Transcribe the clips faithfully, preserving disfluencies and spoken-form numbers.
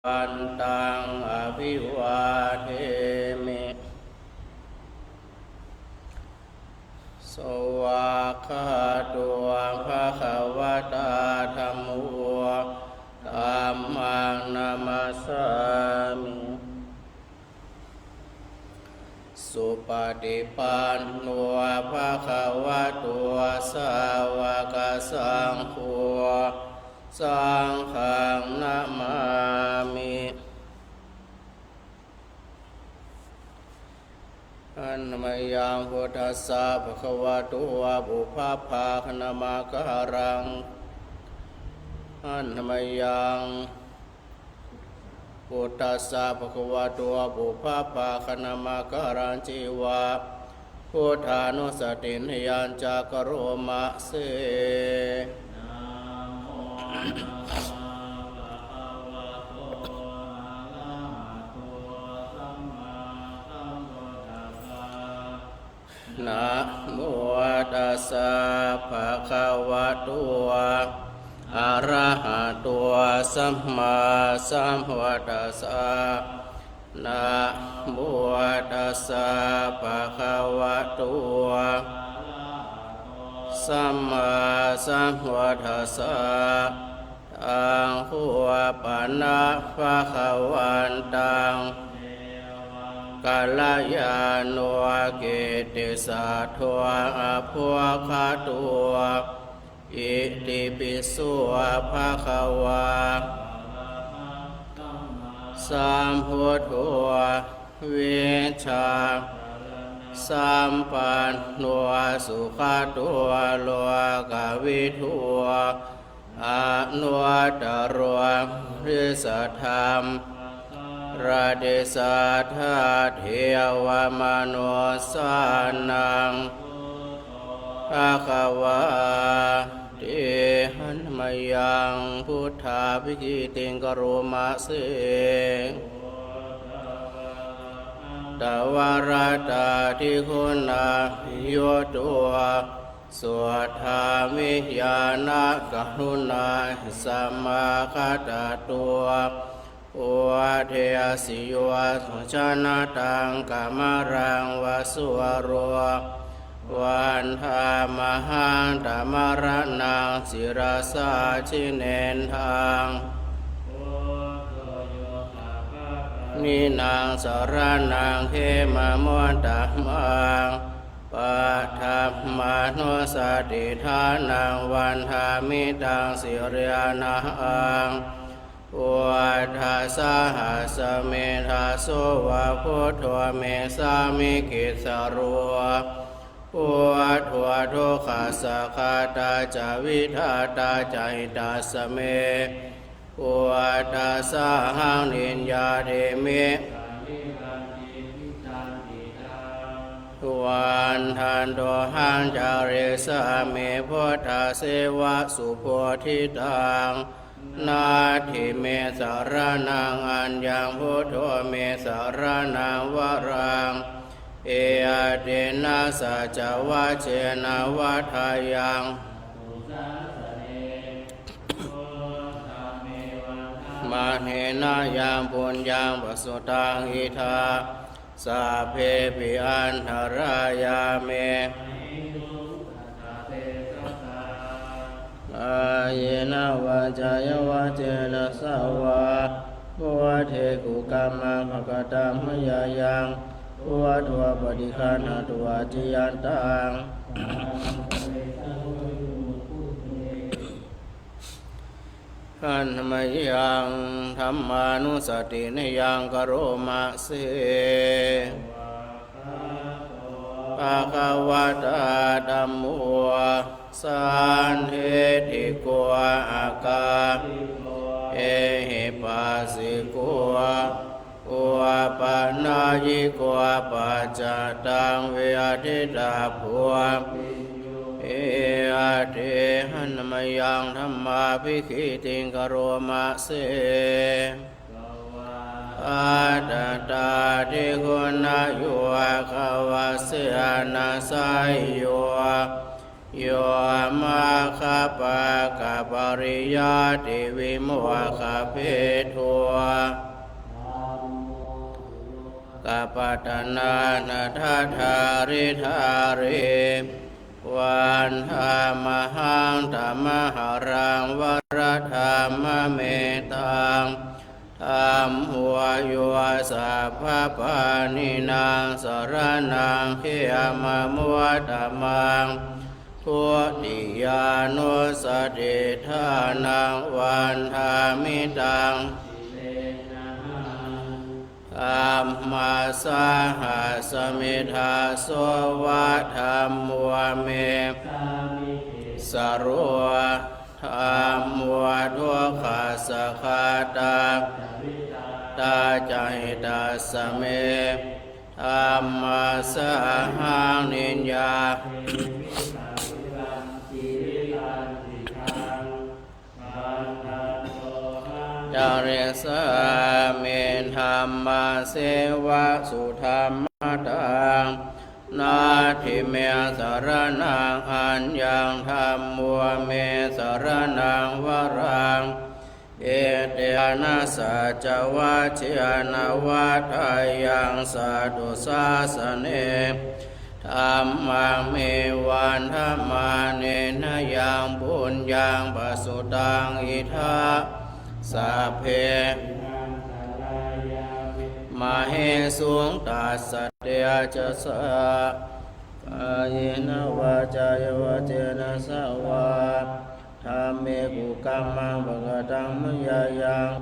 Bhagavantaṃ abhivādemi. Svākkhāto bhagavatā dhammo, dhammaṃ namassāmi. Supaṭipanno bhagavato sāvakasaṅgho, saṅghaṃ namāmi. Handa mayaṃ buddhassa bhagavato pubbabhāganamakāraṃ. Handa mayaṃ buddhassa bhagavato pubbabhāganamakāraṃ ceva buddhānussatinayañca karoma se. Namo tassa bhagavato arahato sammāsambuddhassa. Namo tassa bhagavato sammāsambuddhassa. Taṃ kho pana bhagavantaṃ kalyāṇo kittisaddo abbhuggato. Itipi so bhagavā sambuddho vijjāsampanno sugato lokavidū anuttaro purisadammasārathi satthā devamanussānaṃ bhagavāti. Handa mayaṃ buddhābhigītiṃ karoma se. Buddhavārādatiguṇayutto suddhābhiñāṇakaruṇāsamāgatatto uddesi yo sujanataṃ kamalaṃva sūro vandāmahaṃ tamaraṇaṃ sirasā jinendaṃ. Buddho yo sabbapāṇīnaṃ saraṇaṃ khemamuttamaṃ, paṭhamānussatiṭṭhānaṃ vandāmi taṃ sirenahaṃ. Buddhassāhasmi dāso va buddho me sāmikissaro. Buddho dukkhassa ghātā ca vidhātā ca hitassa me. Buddhassāhaṃ niyyādemi. Vandantohaṃ carissāmi buddhasseva subodhitaṃ. Natthi me saraṇaṃ aññaṃ, buddho me saraṇaṃ varaṃ. Etena saccavajjena vaḍḍheyyaṃ. Buddhaṃ saraṇaṃ gacchāmi. Buddhaṃ me vandāmi. Etena yaṃ puññaṃ pasutaṃ idha sabbepi antarāyā me. Kāyena vācāya va cetasā vā, buddhe kukammaṃ pakataṃ mayā yaṃ, buddho paṭiggaṇhatu accayantaṃ. Handa mayaṃ dhammānussatinayaṃ karoma se. Bhagavatā dhammo sandiṭṭhiko akāliko ehipassiko opanayiko paccattaṃ veditabbo viññūhīti. Handa mayaṃ dhammābhigītiṃ karoma se. Svākkhātatādiguṇayogavasena seyyo yo maggapākapariyattivimokkhabhedo, kappatanānatadhāridhārī, vandāmahaṃ tamaharaṃ varadhammametaṃ. Dhammo yo sabbapāṇīnaṃ saraṇaṃ khemamuttamaṃ, dutiyānussatiṭṭhānaṃ vandāmi taṃ. Dhammassāhasmi dāso va dhammo me sāmikissaro. Dhammo dukkhassa ghātā ca vitā ca hitassa me, dhammassāhaṃ niyyāmi sarīrañjīvitañcidaṃ. Vandantohaṃ carissāmi dhammasseva sudhammataṃ. Natthi me saraṇaṃ aññaṃ, dhammo me saraṇaṃ varaṃ. Etena saccavajjena vaḍḍheyyaṃ satthu sāsane. Dhammaṃ me vandamānena yaṃ puññaṃ pasutaṃ idha, sabbe mahesuṃ tassa tejasā. Kāyena vācāya va cetasā vā, dhamme kukammaṃ pakataṃ mayā yaṃ,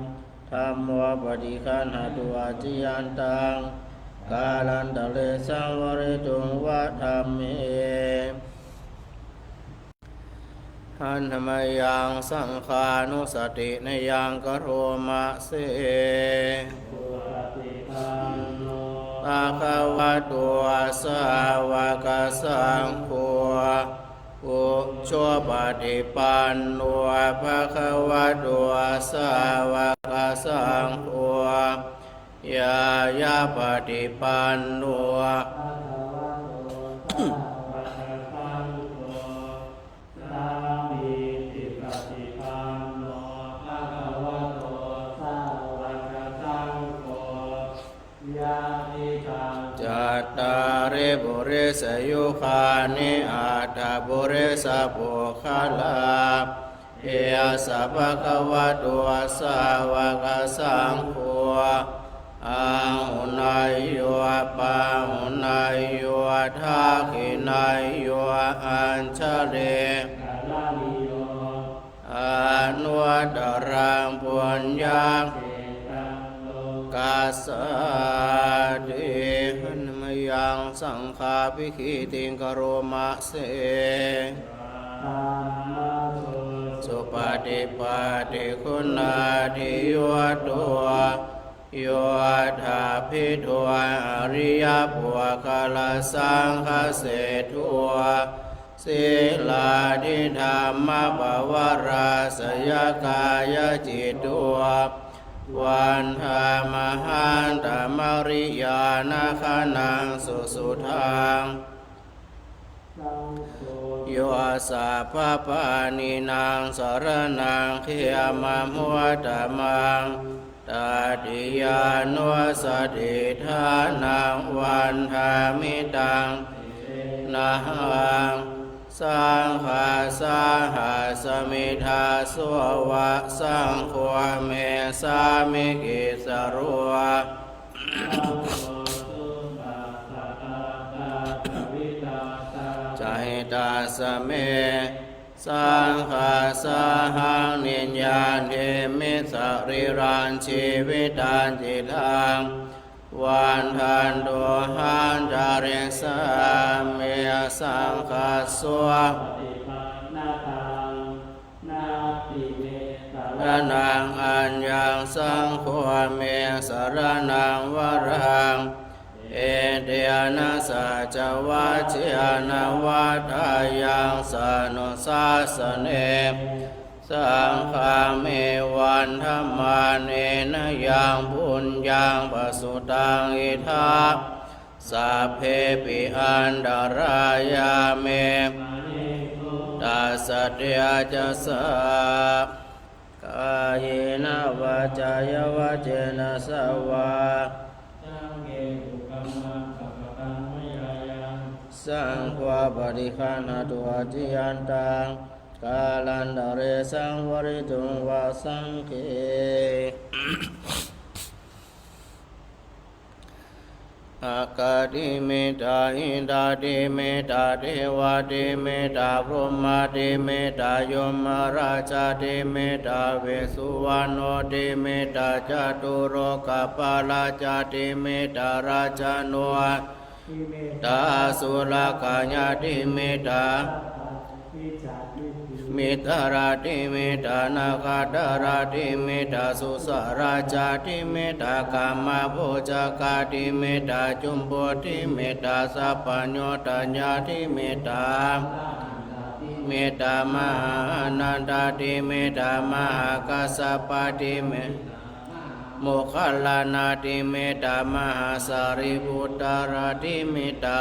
dhammo paṭiggaṇhatu accayantaṃ, kālantare saṃvarituṃ va dhamme. Handa mayaṃ saṅghānussatinayaṃ karoma se. Bhagavato sāvakasaṅgho, ujupaṭipanno bhagavato sāvakasaṅgho, ñāyapaṭipanno sāmīcipaṭipanno bhagavato sāvakasaṅgho, yadidaṃ cattāri purisayugāni aṭṭha purisapuggalā, esa bhagavato sāvakasaṅgho, āhuneyyo pāhuneyyo dakkhiṇeyyo añjalikaraṇīyo, anuttaraṃ puññakkhettaṃ lokassāti. Handa mayaṃ saṅghābhigītiṃ karoma se. Supaṭipattiguṇādiyutto, yoṭṭhabbidho ariyapuggalasaṅghaseṭṭho, sīlādidhammapavarāsayakāyacitto, vandāmahaṃ tamariyāna gaṇaṃ susuddhaṃ. Yo sabbapāṇīnaṃ saraṇaṃ khemamuttamaṃ, tatiyānussatiṭṭhānaṃ vandāmi taṃ tejena. Saṅghassāhasmi dāso va saṅgho me sāmikissaro. Ca hitassa me, saṅghassāhaṃ niyyādemi sarīrañjīvitañcidaṃ. Vandantohaṃ carissāmi saṅghassa saraṇaṃ aññaṃ, saṅgho me saraṇaṃ varaṃ. Etena saccavajjena vaḍḍheyyaṃ satthu sāsane. Saṅghaṃ me vandamānena yaṃ puññaṃ pasutaṃ idha, sabbepi antarāyā me tassa tejasā kāyena vācāya va cetasā vā saṅghe kukammaṃ pakataṃ mayā yaṃ saṅgho paṭiggaṇhatu accayantaṃ kālantare saṃvarituṃ va saṅghe. Nakkhattimettā inthattimettā devattimettā brahmattimettā yamarājātimettā visuvaṇṇotimettā catulokapālācātimettā rājāno timettā sulakkhātimettā mittarātimettā nakkhattarātimettā sudarājātimettā kammabhujakātimettā jumbotimettā sabbaññutañātimettā timettā mahāānantātimettā mahākassapaātimettā moggallānātimettā mahāsārīputtarātimettā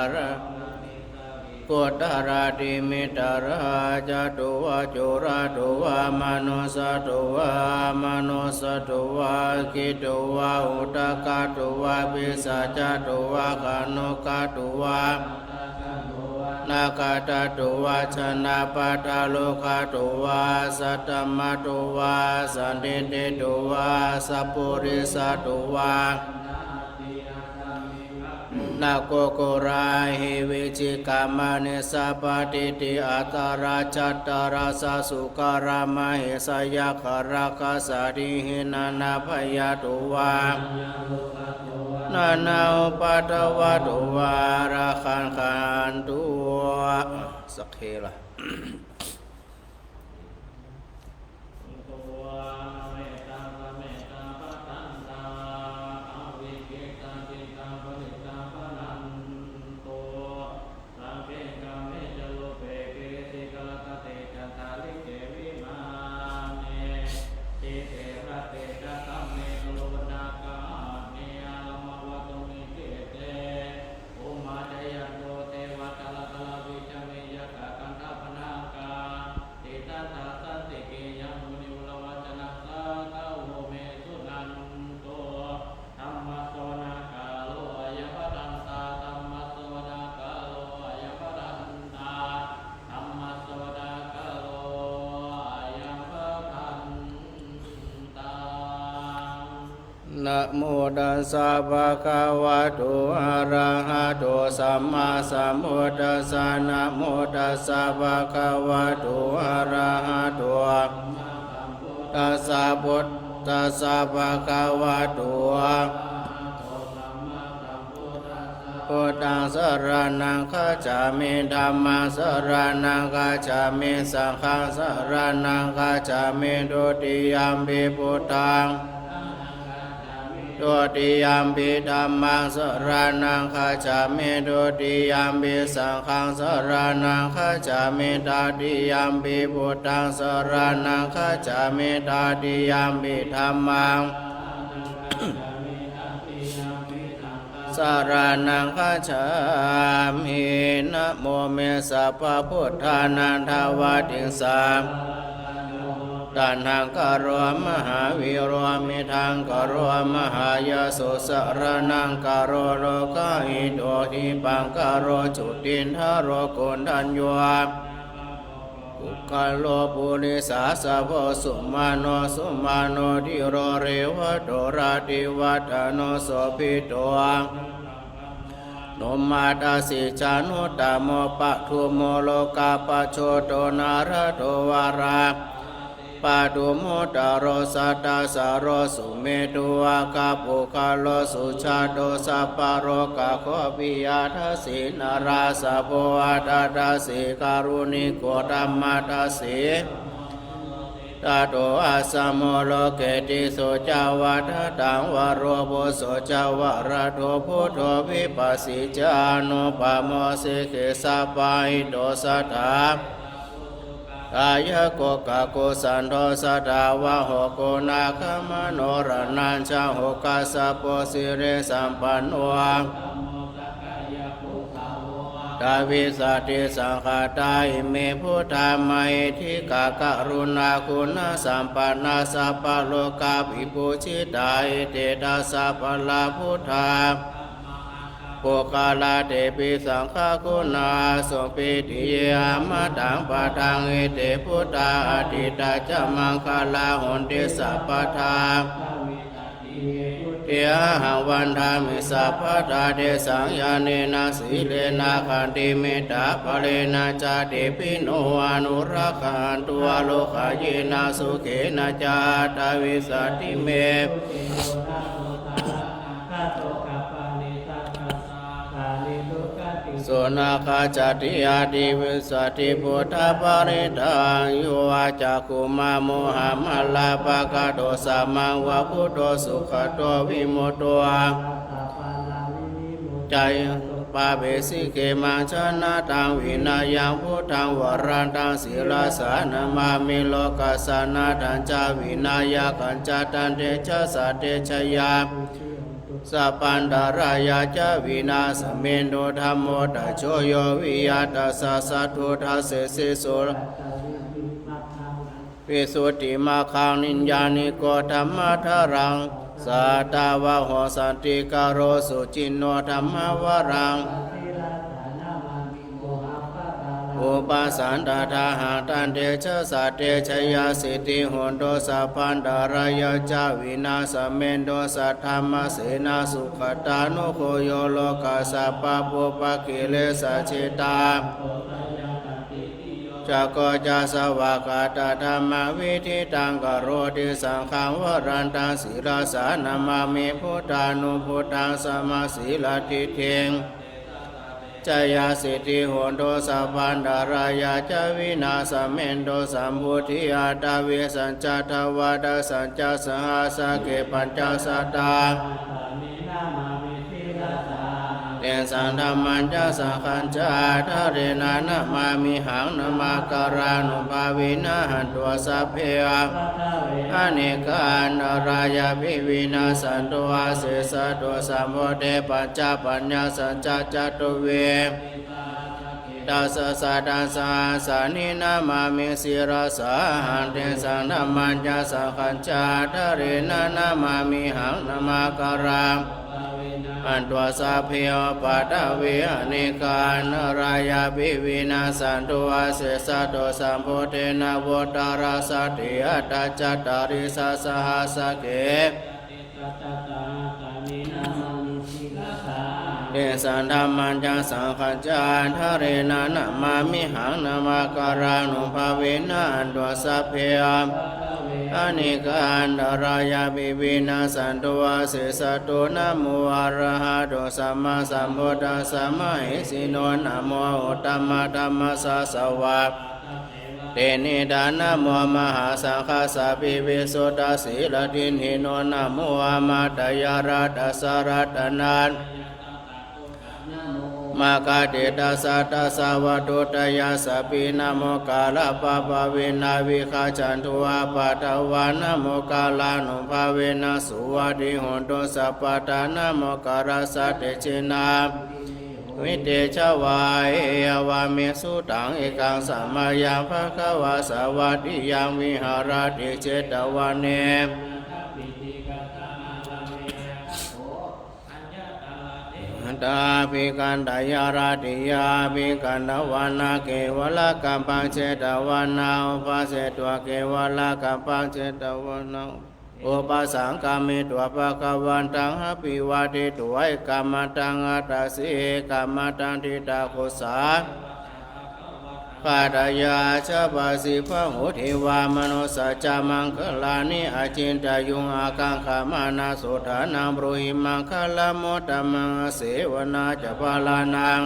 gotarātimettā rājatuvā coratuvā manusatuvā amanusatuvā agituvā udakatuvā pisācatuvā khāṇukatuvā nakkhattatuvā janapadarogatuvā asaddhammatuvā asandiṭṭhituvā asapphurisatuvā nakkhuggulāhi vicchikamaṇisappadīti aṭṭhārasa cattārassasūkaramahesayakkharakkhasādīhi nānābhayato vā nānāupaddavato vā rakkhantu. Sakkhe la. Namo tassa bhagavato arahato sammāsambuddhassa. Namo tassa bhagavato arahato tassa buddhassa bhagavato buddhaṃ saraṇaṃ gacchāmi. Dhammaṃ saraṇaṃ gacchāmi. Saṅghaṃ saraṇaṃ gacchāmi. Dutiyampi buddhaṃ dutiyampi dhammaṃ saraṇaṃ gacchāmi. Dutiyampi saṅghaṃ saraṇaṃ gacchāmi. Tatiyampi buddhaṃ saraṇaṃ gacchāmi. Tatiyampi dhammaṃ saraṇaṃ gacchāmi. Namo me sabbabuddhānaṃ dvattiṃsaṃ. Taṇhaṅkaro mahāvīro, medhaṅkaro mahāyaso, saraṇaṅkaro lokahito, dīpaṅkaro jutindharo, koṇḍañño puggalo purisāsabho, sumano sumano dhīro, revato rativaḍḍhano, sobhito nummātasi januttamo, padumo lokapajjoto, nārado vara padumo taro, sattasaro sumedho, aggapuggalo sujāto, sabbalokaggo piyadasi, narāsabho atthadasi, karuniko dhammadasi, tato āsamo loke. Tisso ca vadataṃ varo, phusso ca varado buddho, vipassī ca anūpamo, sikhī sabbahito satthā, dāyako kakusandho, sātāvaho guṇāgamano, raṇañjaho kassapo, sirisampanno Aṭṭhavīsati saṅkhātā ime buddhā mahiddhikā karuṇāguṇasampanā sabbalokavibhūsitā. Ete dasabalā buddhā puggalā tepi saṅghaguṇā āsuṃ pītiye amataṃ padaṃ. Ete buddhā atītā ca maṅgalā honti sabbadā. Te ahaṃ vandāmi sabbadā tesaṃ ñāṇena sīlena khantimettābalena ca tepi no anurakkhantu arogāyena sukhena ca. Aṭṭhavīsati me sunakkhattiyā divīsati buddhaparittaṃ. Yo vācakkhumā mohamalāpakaṭṭho sammāvimutto sugato vimutto ca pāpesi khemaṃ janataṃ vinayaṃ buddhaṃ varantaṃ sirasā namāmi. Lokassa nāthañca vināyakañca tantejasā te jayasiddhi hontu sabbantarāyā ca vināsamentu. Dhammo dhajo yo viya tassa satthu dassesi visuddhimaggaṃ niyyāniko dhammadharaṃ sātāvaho santikaro suciṇṇo dhammavaraṃ upasantadāhaṃ tantejasā te jayasiddhi hontu sabbantarāyā ca vināsamentu. Saddhammasenā sugatānugo yo lokassa pāpūpakilesajetā ca ko ca svākkhātadhammaviditaṃ karoti saṅghaṃ varantaṃ sirasā namāmi buddhānubuddhaṃ samasīladiṭṭhiṃ. Jayasiddhi hontu sabbantarāyā ca vināsamentu. Sambuddhe aṭṭhavīsañca dvādasañca sahassake pañcasatā tesaṃ dhammañca saṅghañca ādarena namāmihaṃ. Namakārānubhāvena hantvā sabbe anekā antarāyāpi vinassantu asesato. Sambuddhe pañcapaññāsañca catuvīsa satasatasahassāni namāmi sirasā ahaṃ. Tesaṃ dhammañca saṅghañca ādarena namāmihaṃ. Namakārānubhāvena hantvā sabbe upaddave anekā antarāyāpi vinassantu asesato. Sambuddhe navuttarasate aṭṭhacattāḷīsasahassake tesaṃ dhammañca saṅghañca ādarena namāmihaṃ. Namakārānubhāvena hantvā sabbe anekā antarāyāpi vinassantu asesato. Namo arahato sammāsambuddhassa mahesino. Namo uttamadhammassa svā tenidha. Namo mahāsaṅghassāpi visuddhasīladiṭṭhino. Namo āmantajaratassa ratanattayassa taṃkaraṇīyasārakkhattayassa dhammakkhamathittassa vatthuttayassapi. Namokārappabhāvena vigacchantu upaddavā. Namokārānubhāvena suvatthi hotu sabbadā. Namokārassa tejena vidhimhi homi tejavā. Evaṃ me sutaṃ. Ekaṃ samayaṃ bhagavā sāvatthiyaṃ viharati jetavane. Attāpi kantayāraddhiyā abhikkantavana kevalakampaṃ jetavanaṃ upasetva. Kevalakampaṃ jetavanaṃ upasaṅkamitvā bhagavantaṃ abhivādetvā ekamantaṃ aṭṭhāsi. Ekamantaṃ ṭhitā kho sā khatayā ācappasi bahūdevā manussā ca maṅgalāni acintayuṃ ākaṅkhamānā sotthānaṃ brūhi maṅgalamuttamaṃ. Asevanā ca bālānaṃ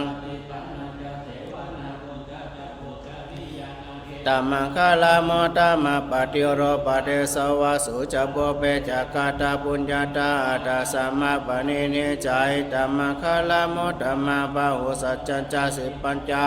taṃ maṅgalamuttamaṃ paṭirūpadesavāso ca pubbe ca katapuññatā attasammāpaṇidhi ca etam maṅgalamuttamaṃ. Bāhusaccañca sippañca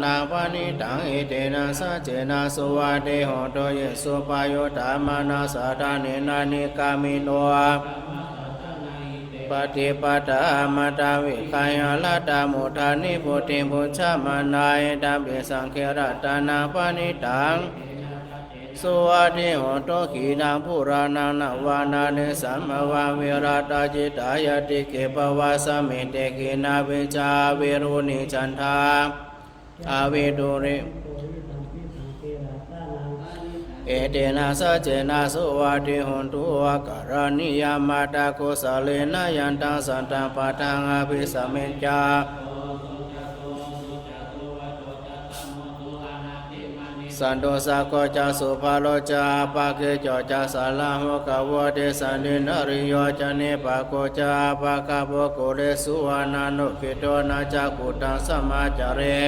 saccavajjena paṇītaṃ, etena saccena suvatthi hotu. Ye suppayuttā manasā daḷhena nikkāmino paṭipadā amataṃ vigayha, laddhā mudhā nibbutiṃ bhuñjamānā, etampi saṅghe ratanaṃ paṇītaṃ, suvatthi hotu. Khīṇaṃ purāṇaṃ navaṃ natthi sambhavaṃ, virattacittāyatike bhavasmiṃ, te khīṇabījā avirūḷhichandā, avidū etena saccena suvatthi hotu. Karaṇīyam atthakusalena, yantaṃ santaṃ padaṃ abhisamecca, santussako ca subharo ca, appakicco ca sallahukavutti, santindriyo ca nipako ca, appagabbho kulesu ananugiddho, na ca khuddaṃ samācare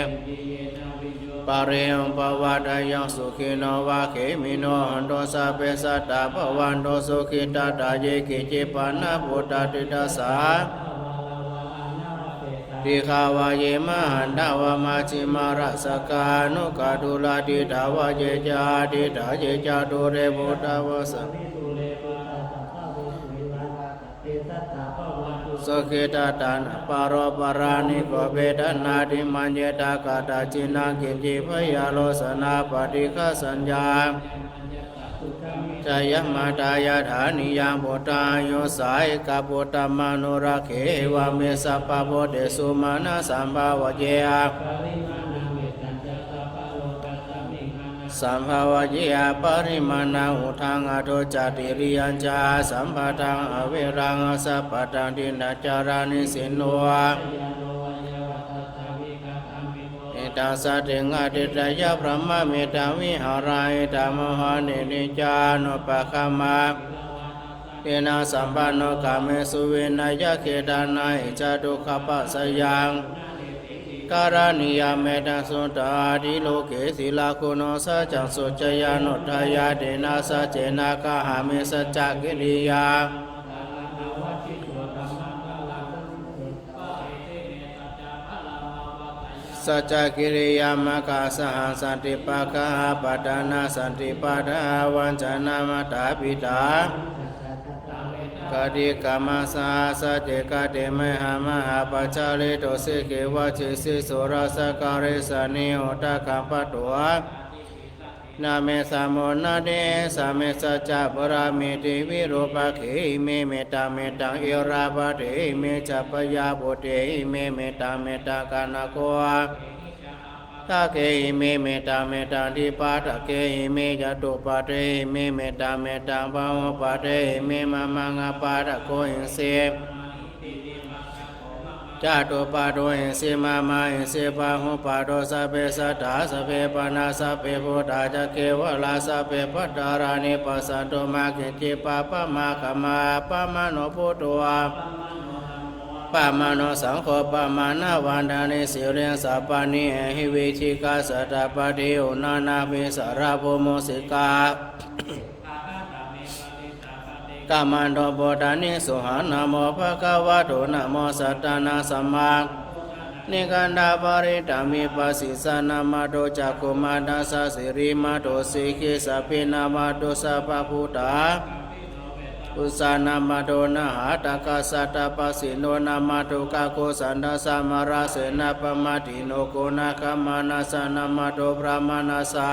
pariṃ pavadeyyuṃ. Sukhino vā khemino hontu, sabbe sattā bhavantu sukhitattā. Ye keci pāṇabhūtatthi, tasā dīghā vā ye mahantā vā, majjhimā rassakā aṇukathūlā, diṭṭhā vā ye ca adiṭṭhā, ye ca dūre bhūtā vā, sukhitattā. Na paro paraṃ nikubbetha, nātimaññetha katthaci naṃ kiñci, byārosanā paṭighasaññā, ca yaṃ matā yathā niyaṃ, puttā āyusā ekaputtamanurakkhe, evaṃ me sabbabhūtesu, mānasaṃ bhāvaye sambhāvaye aparimāṇaṃ, uddhaṃ adho ca tiriyañca, asambādhaṃ averaṃ asapattaṃ. Tiṇṇannacaraṃ nisinno, etaṃ satiṃ adhiṭṭheyya, brahmametaṃ vihāraṃ, etaṃ mahānītiṃ ca anupagamma, tena sampanno kāmesu vineyya gedhaṃ, na hi jātu gabbhaseyyaṃ karaṇīyaṃ, mettaṃ suṇātha ādi loke, sīlaguṇo saccaṃ succayanudhāya, tena saccena kāhāmi saccakiriyā, saccakiriyamakkhasahaṃ. Santi pakkhā apattanā, santi pādā avañcanā, mātā pitā kati kamma saha, sacce kate mahā mahāpajjalito, sikkhivajjesi sūrasakāresani, udakaṃ patvā na me samo natthi, esa me saccaṃ aparāmiti virūpakkhe. Ime mettaṃ mettaṃ irāpadesime ca byāpūde, ime mettaṃ mettaṃ kaṇṭako, dake ime mettaṃ mettaṃ dvipādake, ime catupade, ime mettaṃ mettaṃ bahupade, ime mamaṃ apādako, isi catupado, isi mama, isi bahupado, sabbe sattā, sabbe pāṇā, sabbe bhūtā ca kevalā, sabbe bhadrāni passantu, mā kiñci pāpam akama. Appamāṇo buddho, appamāṇo saṅgho, pamāṇavantāni sirīsapāni, ehi vicchikā satapadī uṇṇānābhī sarabū mūsikā, kamanto bodhaniṃ sohaṃ. Namo bhagavato, namo sattannaṃ sāmaṃ, nikkhandhaparitaṃ vipassissa, namatthu cakkhumantassa sirīmato, sikhissapi namatthu sabbabhūtā buddhassa, namatthu nhātakassa tapassino, namatthu kakusandhassa mārasenāpamaddino, koṇāgamanassa namatthu brāhmaṇassa,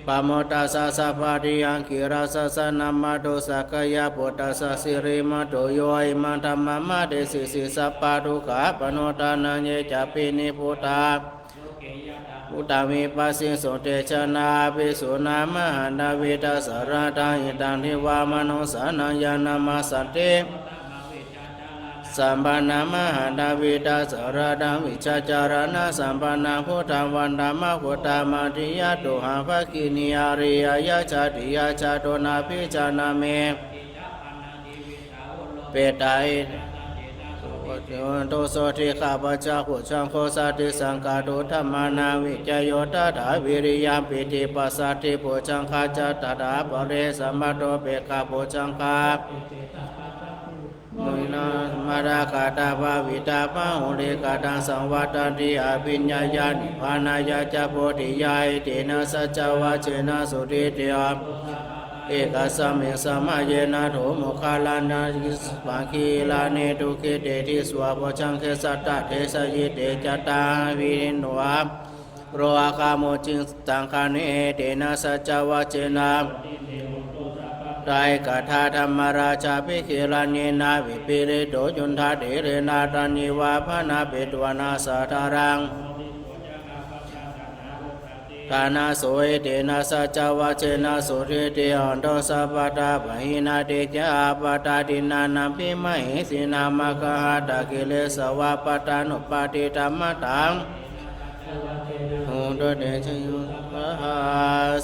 pamottassa sabbadhi aṅgīrasassa, namatthu sakyaputtassa sirīmato, yo imaṃ dhammamadesesi, sabbadukkhāpanūdanaṃ, ye cāpi nibbutā bhūtā vipassisoti, janā api suṇā mahantā, vītasāraddhaṃ ittadīva manussānaṃ. Yannāma saṅghe sampannaṃ mahantā, vītasāraddhaṃ vijjācaraṇasampannaṃ, buddhaṃ vandāma uttamadhiyā, tumhaṃ bhagini ariyāya jātiyā jāto, nābhijānāmi petāyatike. Iti taṃ sotthi ṭhikāpa ca bojjhaṅgo, satisaṅkhāto dhammānaṃ vicayo tathā, viriyampīti passaddhi bojjhaṅgā ca tathāpare, samathāpekkhā bojjhaṅgā muninā sammadakkhātā bhāvitā bahulīkatā, saṃvattanti abhiññāya nibbānāya ca bodhiyā. Etena saccavajjena sotthi te ekasmiṃ samaye nātho moggallānaṃ disā pakkhi viraṇe dukkhite disvā bojjhaṅge satta desayi. Te ca taṃ abhinanduṃ ro akamojjhiṃ saṅghaṃ. Etena saccavajjena ekadā dhammarājāpi gelaññenā vipīḷito cundattherena taññeva bhaṇāpetvāna sādaraṃ. Ṭhānaso etena saccavajjena sotthi te honto sabbadā pahīnā. Te ca ābādhā tiṇṇannampi mahesinaṃ maggāhatakilesāva pattānuppattidhammataṃ. Hontu te jayo sabbadā.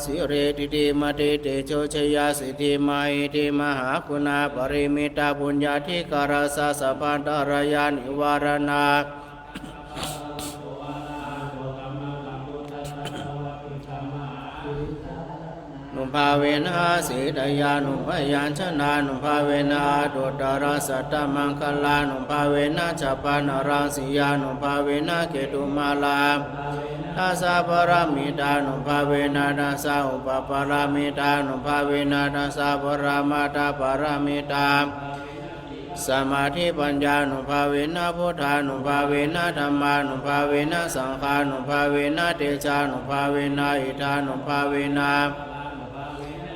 Sīladiṭṭhimatitejojayasiddhimahiddhimahāguṇāparimitapuññādhikārassa sabbantarāyanivāraṇā nubhāvena sīlaññānubyañjanānubhāvena aṭṭhuttarasatamaṅgalānubhāvena chabbaṇṇaraṃsiyānubhāvena ketumālā dasapāramitānubhāvena dasaupapāramitānubhāvena dasaparamatthapāramitāsamādhi paññānubhāvena buddhānubhāvena dhammānubhāvena saṅghānubhāvena tejānubhāvena iddhānubhāvena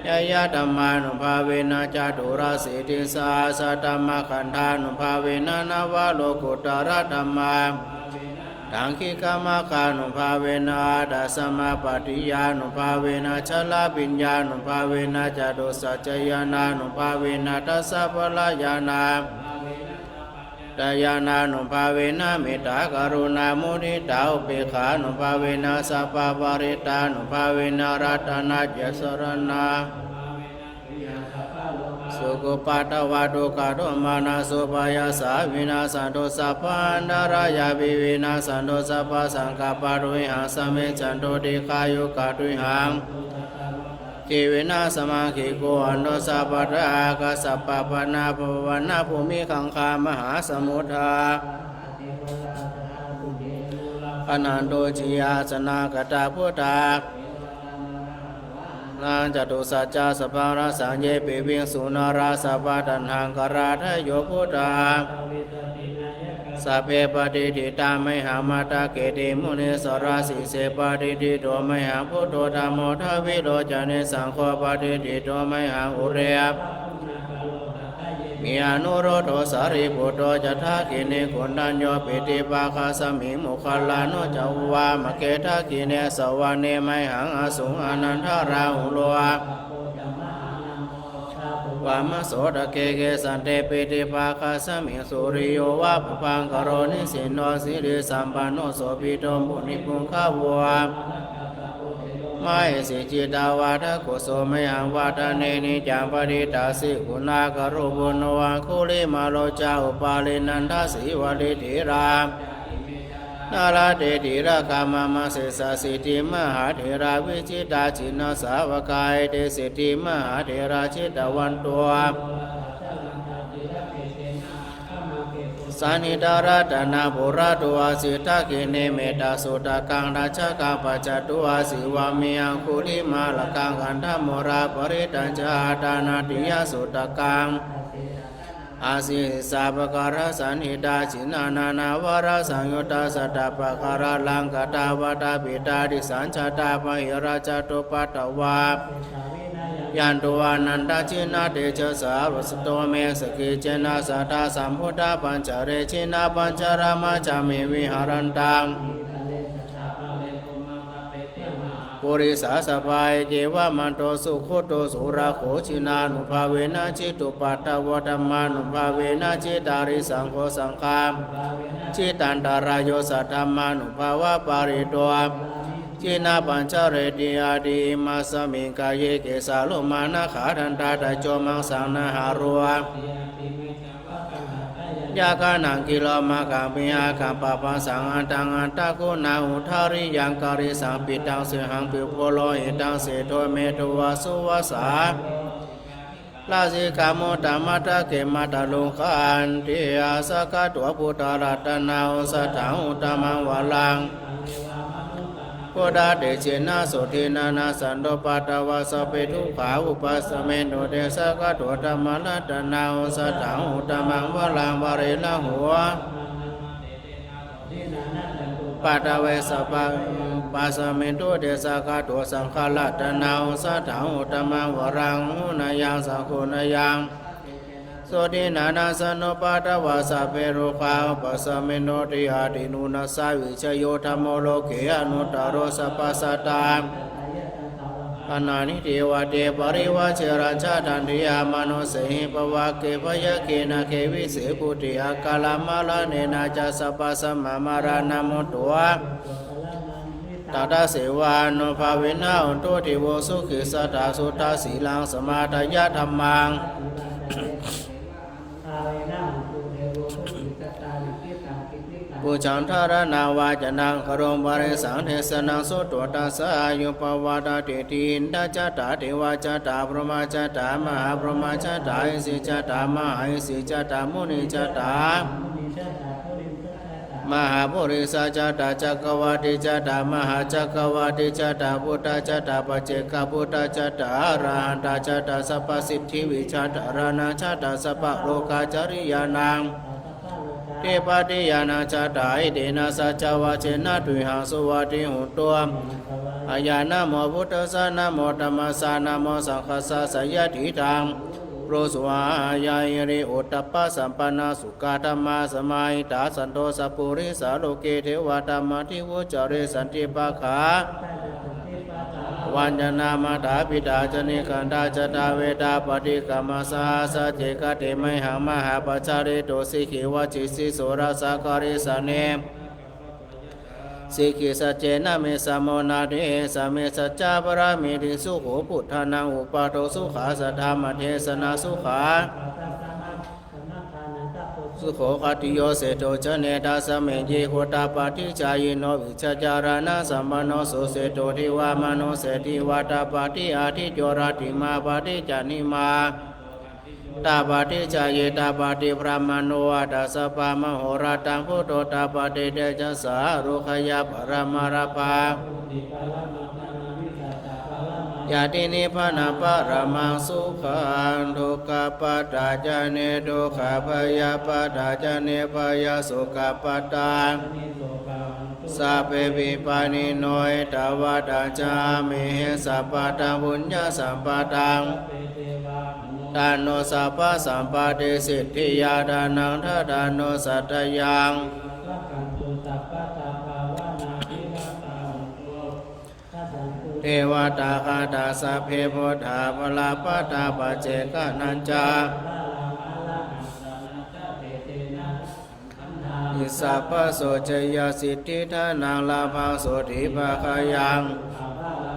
ñeyyadhammānubhāvena caturāsītisahassadhammakkhandhānubhāvena navalokuttaradhammā ṭṭhaṅgikamaggānubhāvena aṭṭhasamāpattiyānubhāvena chaḷabhiññānubhāvena catusaccañāṇānubhāvena dasabalañāṇā ñāṇānubhāvena mettākaruṇāmuditāupekkhānubhāvena sabbaparittānubhāvena ratanattayasaraṇā sukhupaddavadukkhadomanassupāyāsā vinassantu sabbantarāyāpi vinassantu sabbasaṅkappā tuyhaṃ samijjhantu dīghāyukā tuyhaṃ jīvena samaṅgiko hontu sabbadā. Akāsapabbatapavanabhūmigaṅgāmahāsamuddā rakkhantu jināgatānaṃ buddhā. Catusaccasabbarasaṃ ye piviṃsu narāsabhā taṇhaṅkarādayo buddhā Sabbe patiṭṭhitā mayhaṃ matthake te munissarā. Sīse patiṭṭhito mayhaṃ buddho dhammo dvilocane saṅgho patiṭṭhito mayhaṃ ure me anuruddho sārīputto ca dakkhiṇe koṇḍañño piṭṭhibhāgasmiṃ moggallāno ca vāmake. Dakkhiṇe savane mayhaṃ āsuṃ ānandarāhulo vāmasotake. Kesante piṭṭhibhāgasmiṃ suriyo va pabhaṅkaro nisinno sirisampanno sobhito munipuṅgavo. Mahesī cittavādako so mayhaṃ vadane niccaṃ patiṭṭhāsi guṇākaro. Puṇṇo aṅgulimālo ca upālī nandasīvalī therā nalāṭe tilakā mama. Sesāsīti mahātherā vijitā jinasāvakā, ete sīti mahātherā jitavanto Saṇhita ratanaṃ purato āsi dakkhiṇe mettasuttakaṃ, dhajaggaṃ pacchato āsi vāme aṅgulimālakaṃ. Khandhamoraparittañca āṭānāṭiyasuttakaṃ āsi sahassapakārasaṇhitā. Jinā nānāvarasaṃyuttā sattappākāralaṅkatā, vātapittādisañjātā bahirajjhattupaddavā, yanto anantajinatejasā vasato me sakiccena sadā sambuddhapañjare. Jinapañjaramajjhamhi viharantaṃ purisāsabhā, eccevamanto sugutto surakkho. Jinānubhāvena jitupaddavo, dhammānubhāvena jitārisaṅgho, saṅghānubhāvena jitantarāyo, saddhammānubhāvapālito jinapañjareti. Atthi imasmiṃ kāye kesā lomā nakhā dantā taco maṃ saṃ nahārū yaghānaṃ kilomakaṃ pihakaṃ pāpūsaṃ antaṃ antaguṇaṃ udariyaṃ karīsaṃ pittaṃ sehaṃ pippū lohitaṃ sedo medo vasūvasā lasikamūttamantake matthalokandhe. Sakkatvā buddharatanaṃ osathaṃ uttamaṃ varaṃ, buddhatejena sotthinā nassantupaddavā sabbe dukkhā vūpasamentu te. Sakkatvā dhammaratanaṃ osathaṃ uttamaṃ varaṃ, vārirahu paddave sabbā vūpasamentu te. Sakkatvā saṅgharatanaṃ osathaṃ uttamaṃ varaṃ, āhuneyyaṃ saṅghahoneyaṃ sotthinā nassantupaddavā sabbe rogā vūpasamentu te. Atthi uṇhissavijayo dhammo loke anuttaro sabbasattaṃ paṇāni devate parivajje rājadaṇḍe amanussehi pavagge byagghe nāge vise bhūte akālamaraṇena ca sabbasampaṃ maraṇā mutto tathasevānubhāvena hotu devesu. Sukhī sadā suddhasīlaṃ samādāya dhammaṃ pūjaṃ dhāraṇā vācanaṃ garuṃ parisaṃ desanaṃ sutvā tassa āyu pavaḍḍhatīti. Indā cattāri devā cattāri brahmā cattāri mahābrahmā cattāri isi cattāri mahāisi cattāri muni cattāri mahāpurisā cattāri cakkavāṭī cattāri mahācakkavāṭī cattāri buddhā cattāri paccekabuddhā cattāri arahantā cattāri sabbasiddhivijjādharāṇā cattāri sabbalokācariyānaṃ ṭhitipatiyānaṃ cattāri. Etena saccavajjena tumhaṃ suvatthi hotu. Ayaṃ namo buddhassa, namo dhammassa, namo saṅghassa. Jayantiṃ bodhiyā mūle sakyānaṃ nandivaḍḍhano, sukhāsamahitāyasukhādhammasāmahitāyasānto sappurisā loke devatā māti vuccare. Santi pakkhā vācānā mātā pitā ca nikkhantā jātā vedā paṭikkama. Saha sacce kate mayhaṃ mahāpajjalito, sikhī vajjasī soḷasa karīsāni. Sikhī saccena me samo natthi, esa me saccapāramīti. Sukho buddhānaṃ uppādo, sukhā saddhammadesanā, sukhā sukho khattiyo seṭṭho jāne, tasmā ye gottapaṭicchāyino vijjācaraṇasampanno suseṭṭho devamanusseva tappati. Ādicco rattimābhāti candimā tappati, cāyī tappati brahmā, no atha sabbamahorattaṃ buddho tappati tejasā. Ārogyaparamā lābhā Ñātimittā paṭipakkhitānaṃ paṭipakkhaṃ sukhaṃ. Dukkhappattā ca niddukkhā bhayappattā ca nibbhayā sokappattā sabbepi pāṇino. Ettāvatā ca amhehi sambhataṃ puññasampadaṃ dāno sabbasampattisiddhiyā dānaṃ dadāno saddhayaṃ devatāgatā sabbe buddhā balappattā paccekānañca sabbaso jayasiddhi dhanaṃ lābhaṃ sotthi bhāgyaṃ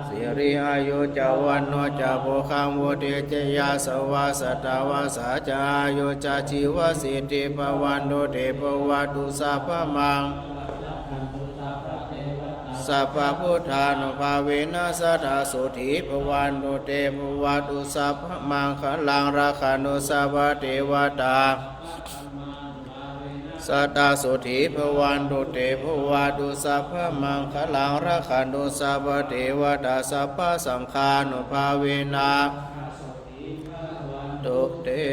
siri āyu ca vaṇṇo ca bhogaṃ vuḍḍhī ca yasavā satavassā ca āyū ca jīvasiddhī bhavantu te. Bhavatu sabbamaṅ sabbabuddhānubhāvena sadā sotthī bhavantu te. Bhavatu sabbamaṅgalaṃ rakkhantu sabbadevatā sadā sotthī bhavantu te. Bhavatu sabbamaṅgalaṃ rakkhantu sabbadevatā sabbasaṅghānubhāvena tu te.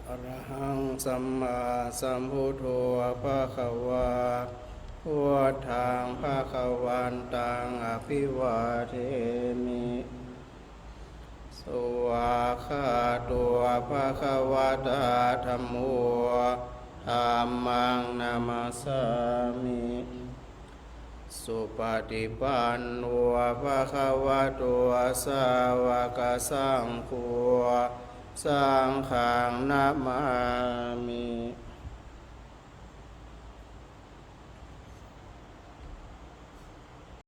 Arahaṃ sammāsambuddho bhagavā, buddhaṃ bhagavantaṃ abhivādemi. Svākkhāto bhagavatā dhammo, dhammaṃ namassāmi. Supaṭipanno bhagavato sāvakasaṅgho, saṅghaṃ namāmi.